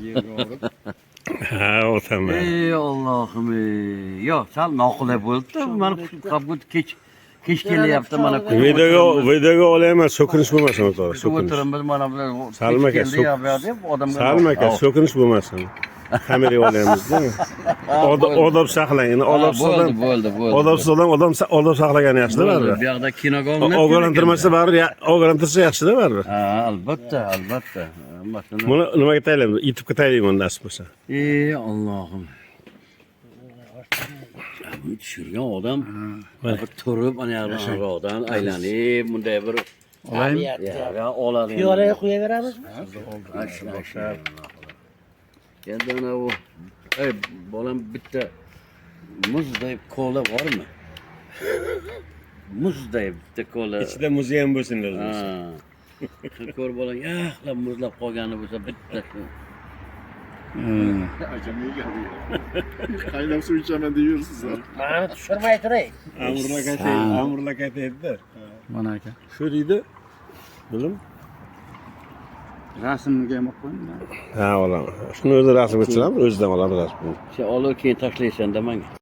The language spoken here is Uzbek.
Yerga olib. Ha, otaman. Ey Allohim, ey. Yo'q, sal noqulay bo'ldi. Mana qolib kech kech kelyapti mana. Videoga olayman, so'kinish bo'lmasin, o'rtoq, so'kinish. O'tiribmiz mana bular. Salom aka, Keldi ya bu yoq deb odamga. Salim aka, so'kinish bo'lmasin. Kameraga olyapmiz-da. Odob saqlang. Endi odobsiz Bo'ldi, odam, bo'ldi, bo'ldi. odobsiz odam, odam odob saqlagani yaxshi-da Bo'ldi, baribir. bu yoqda kinoga olinib. Ogohlantirmasa baribir, ogohlantirsa yaxshi-da baribir. Ha, albatta, albatta. Hammasini. Buni nimaga tayinlaymiz? YouTube'ga tayinlayman nasib bo'lsa. Ey Allohim. Buni tushirgan odam bir turib ana yoqdan aylanib bunday bir Olaymi? Ya, oladi. Piyolaga qo'yaveramizmi? Endi ana u, ey bolam, bitta muzday kola bormi? Muzday bitta kola. Ichida muzi ham bo'lsin o'zi. Ha. Ko'r bola yaxlab muzlab qolgani bo'lsa bitta shu. Akam nega gapiradi? Qaynab suv ichaman deyversiz. Mani tushirmay turay. Amurlak aytaydi. Mana aka. Shu deydi. Bilim. Rasmga ham olib qo'ying. Ha, olaman. Shuni o'zi rasmga tushiramiz, o'zidan olamiz rasmni. Sen olib keyin tashlaysan-da manga.